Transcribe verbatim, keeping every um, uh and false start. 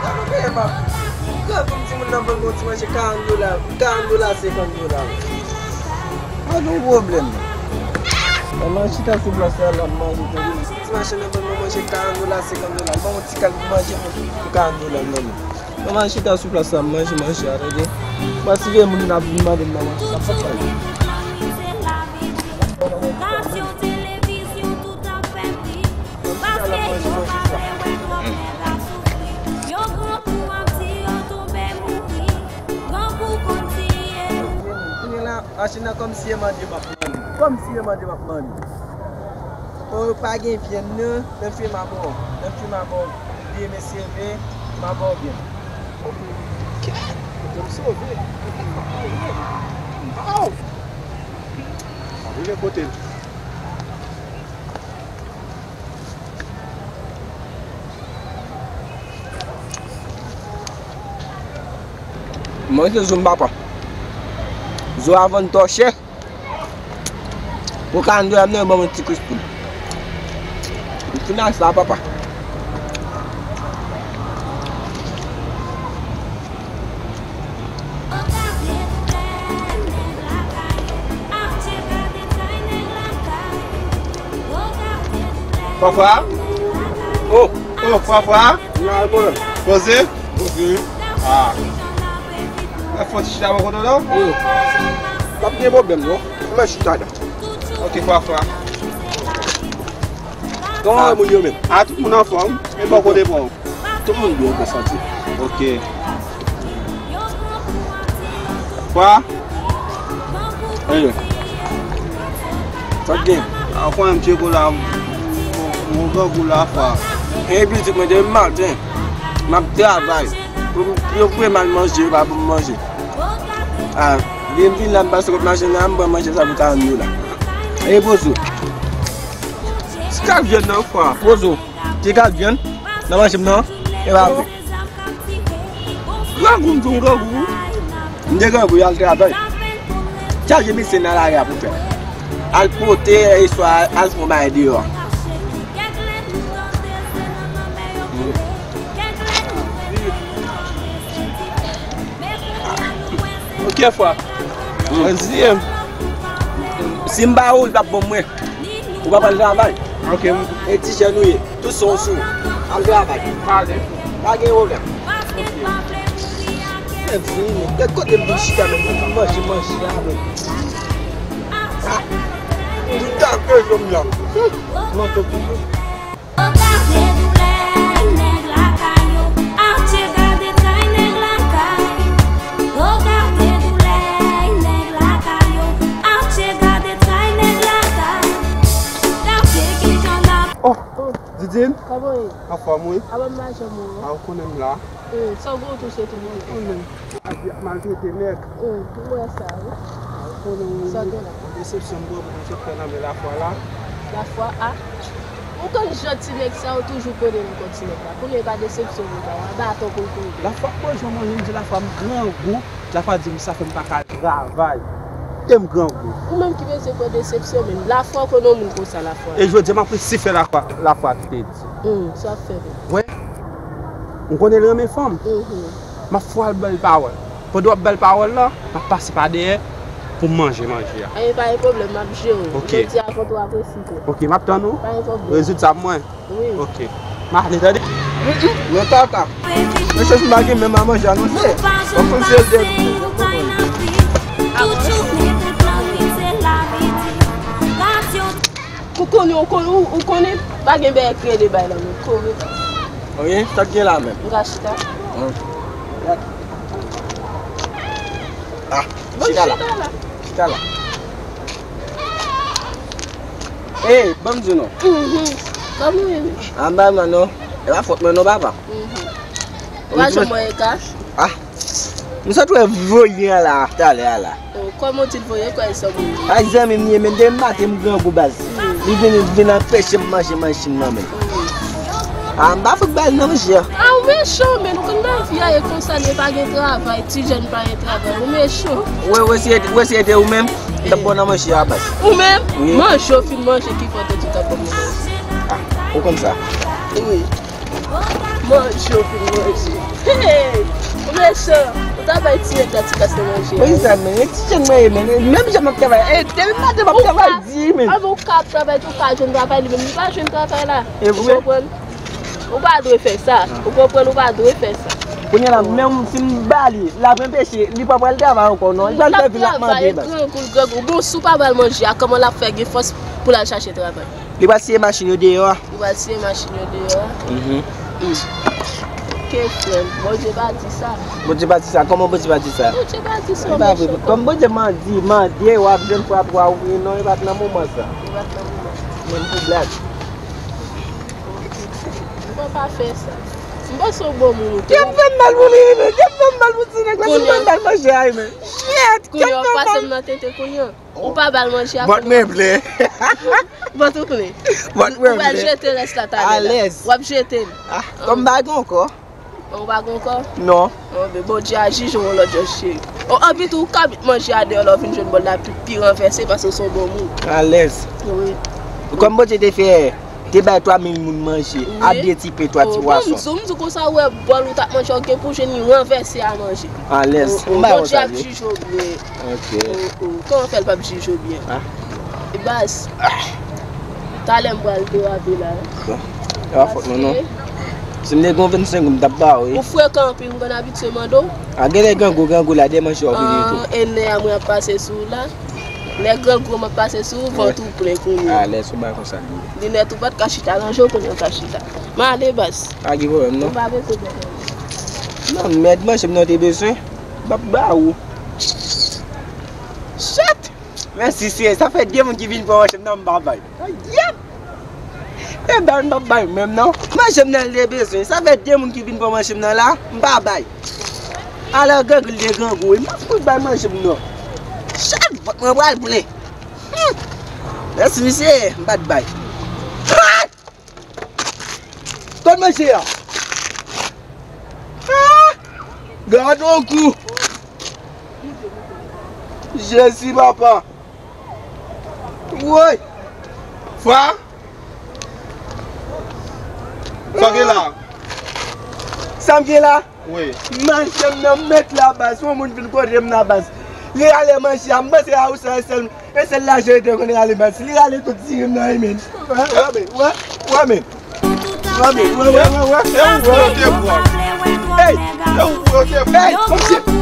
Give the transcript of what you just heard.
Gade yon bagay, pa. Gade pou m di moun nan ban m yon ti manje karant dola, karant dola, senkant dola. Pa gen pwoblèm. Mwen chita sou plas la, la manje, tande. Ti machann nan ban mwen manje karant dola, senkant dola. Ban mwen ti kal pou manje pou, pou karant dola, non. Mwen chita sou plas la, manje, manje a, tande. Mwen si gen moun ap vin mande m nan manje, sa p ap pale. Radyo, televizyon, tout ap fè pri. Paske yo pa vle wè twòp nèg ap soufri. Yo grangou ap di yo tonbe mouri. Grangou konn tiye. Kounye la, machin nan kòmsi e mande m ap mande. Kòmsi e mande m ap mande. O, pa gen vyann non. Lè m fè m a bon. Lè m fè m a bon. Vye mesye ve, m a bon vyann. Ok. Kote m sove? Aw! Sa vle kote l. Mwen se zo m papa. Zo a vann twò chè. Pou karant dola m nan, yo ban mwen ti kous poul. M fin ak sa, papa. Fafra? Oh, oh, Fafra? Poze? Poze. Ah. Fò ti chita bò kote w la? Wi. Pa gen pwoblèm, non. Mwen chita la. Ok, Fafra. Kòman moun yo menm? A, tout moun anfòm. E bò kote pa w? Tout moun byen, byen santi. Ok. Fwa? Ey. Sa k gen? A, w konnen m tcheko la, m, m, m grangou la, Fwa. Ey, pitit mwen, depi maten, m ap travay. Pou m, yo voye m al manje, yo pa ban m manje. A, lè m vin la, m pase kot machin nan, m pran manje sa pou karant dola. Ey, poze w. Ti kal vyann nan, Fwa. Poze w. Ti kal vyann nan machin nan, e pa vre. Grangou, m di w grangou. M te grangou, y al travay. Chaje misye nan lari a pou fè. Al pote, e swa al fè yon bagay deyò. Ok, Fwa. Mwen di, si m ba ou, l p ap ban mwen. Ou pa pral travay. Ok. E ti jèn ou ye. Tout sa w sou ou. Al travay. Pa gen pwoblèm. Mèt vini, men. Gad kote m vin chita, men. Manje, manje a, men. Ah. Li ta ke jòm la. Hum. Mwen tou. Yo gade doulè nèg lakay yo. Atche gade tay nèg lakay. Yo gade doulè nèg lakay yo. Atche gade tay nèg lakay. Gade kijan n ap Oh, Didine? Kòman w ye? Anfòm, wi. A, ban m mache, mwen. A, ou konnen m la. Hum, sa w gen w touche tou moun. Ou menm. Ap maltrete nèg. Hum, m wè sa, wi. Ou konnen, wi. Sa gen la? Desepsyon m pran pou m sot fè nan men Lafwa la. Lafwa, a? Ou konn jan ti nèg sa yo toujou konnen m konn ti nèg la. Kounye a e pa desepsyon m pran, a baton pou l konnen. Lafwa, bon, jan manje, m di Lafwa m grangou. Lafwa di m sa fè m pa ka travay. E m grangou. Ou menm ki bezwen pran desepsyon menm. Lafwa, w konn yon moun konsa, Lafwa. E jodi a m ap resi fè Lafwa, Lafwa ki te di. Hum, sa w ap fè menm. Wè. M konnen l renmen fanm. Mhm. M ap fè w al ba l pawòl. Pandan w ap ba l pawòl la, m ap pase pa dèyè pou m manje manje a. Anyen, pa gen pwoblèm, m ap jere w. Ok. Jodi a, kontre w ap resi fè. Ok, m ap tann ou. Pa gen pwoblèm. Rezoud sa pou mwen. Wi. Ok. M ale, tande. Mwen tata. Mesye, si m pa gen menm a manje a, non, se. Mwen konn se de. Ou konnen, ou konnen, ou, ou konnen, pa gen bèk rele bay la, men kore. Wi, sa k gen la menm? M ka chita? Hum. Ah, chita la. Chita la. Ey, ban m di w non. Mhm. Kòman w ye? Anba mwen non. E pa fòt mwen non, papa. Mhm. Ou pa janm wè Eka? Ah. M sot wè voye an la, talè a la. Oh, kòman w di l voye, kwè l sanble? Ak zanmi m ye, men depi maten m grangou baz. Li vin, vin anpeche m manje, manje m nan men. Ah, m pa fout ba l nan manje a. Ah, ou mechan, men ou konn nan vi a ye konsa, lè pa gen travay, ti jèn pa gen travay, ou mechan. Wè, wè, si e te, wè, si e te ou menm, m t ap ba w nan manje a, baz. Ou menm? Wi. Manje, w fin manje, ki fè w te di w t ap ba m nan manje? Ah, ou konn sa. Wi. M Manje, w fin manje. Hey! Ou mechan! Ou ta bay ti nèg la ti kas nan manje. Poukisa, men? E ti jèn mwen ye, men. Menm jan m ap travay. E, depi maten m ap travay di, men. A, men ou ka ap travay tou, ou ka jwenn travay, li menm li pa jwenn travay la. E vre? Ou konprann? Ou pa dwe fè sa. Ou konprann, ou pa dwe fè sa. Kounye a la, menm si m ba li, l ap anpeche, li pa pral travay ankò, non. Li pral fè vi l ap mande, baz. L ap travay, grangou, grangou. Bon, si w pa ba l manje a, kòman l ap fè gen fòs pou l al chache travay? Li pral siye machin yo deyò a. Li pral siye machin yo deyò a. Mhm. Hmm. Ke frè m, Bondye pa di sa. Bondye pa di sa. Kòman Bondye pa di sa? Bondye pa di sa, e pa vre, mechan. Kòm Bondye mande, mande, w ap jwenn fwa twa ouvriye, non, e pa t nan moman sa. E pa t nan moman sa. Menm pou blag. Ou pa fè sa. M panse w bon moun ou te. Kè m fè m mal pou li, men. Kè m fè m mal pou ti nèg la. Kounye a. Kè m fè m mal manje a, men. Shit! Kounye a, w pase m nan tenten kounye a. Ou pa ba l manje a. Vant mwen plen. Vant ou plen. Vant mwen plen. Ou pral jete rès la talè la. Alèz. W ap jete l. Ah, kòm m pa gen ankò. Ou pa gen ankò? Non. Oh, men Bondye a jije w yon lòt jan, cheri. Oh, anpi tou, ou ka vin manje a deyò, lè w vin jwenn bòl la pi, pi ranvèse paske w se yon bon moun. Alèz. Wi. Kòm Bondye te fè, te bay twa mil moun manje, wi, a de ti pen, twa ti pwason. Oh, bon, m di w, m di w konsa, ou wè bòl ou t ap manje a, ou gen pou jwenn li ranvèse a manje. Alèz. Oh, oh, m bay Bondye ap jije w byen. Ok. Oh, oh. Kòman fè l p ap jije w byen? Ah. E baz. Talè m pral derape la. Bon. E pa fòt mwen, non. Si m te gen yon vennsenk goud, m t ap ba w, wi. Ou frekan anpil, m konn abitye mande w. A, genlè grangou, grangou la, de manje w vini tou. Ah, e nè a mwen ap pase sou ou la. Lè grangou m ap pase sou ou, vant ou plen kounye a. Alèz, ou bay konsa li ye. Li nèt ou pa t ka chita, ranje w kounye a w ka chita. M ale baz. Pa gen pwoblèm, non. Ou pa bezwen pwoblèm. Non, mèd manje m nan te bezwen. M ap ba ou. Shit! Mèsi, seyè. Sa fè de moun ki vin pran manje m nan, m pa bay. Ayè! E bay, m p ap bay menm, non. Manje m nan, li te bezwen. Sa fè de moun ki vin pran manje m nan la, m pa bay. Alò, grangou, li te grangou, wi. M p ap fout bay manje m, non. Shit! Vant mwen pral plen. Hmm. Mèsi, mesye. M pa t bay. Ah! Kot manje a? Ah! Gad on kou. Jezi, papa. Woy. Fwa. Sa w gen la? Sa m gen la? Wi. Manje m nan mèt la baz. Yon moun vin kote m la baz. Li rale manje a. M panse a ou sa, e sèl, e sèl lajan li te konn rale baz. Li rale tout diri m nan, wi, men. Wè, wè, men. Wè, wè, men. Wè, men. Wè, wè, wè, wè. E ou vre, yo te pran. Ey! E ou vre, yo te pran. Ey, kòmsi.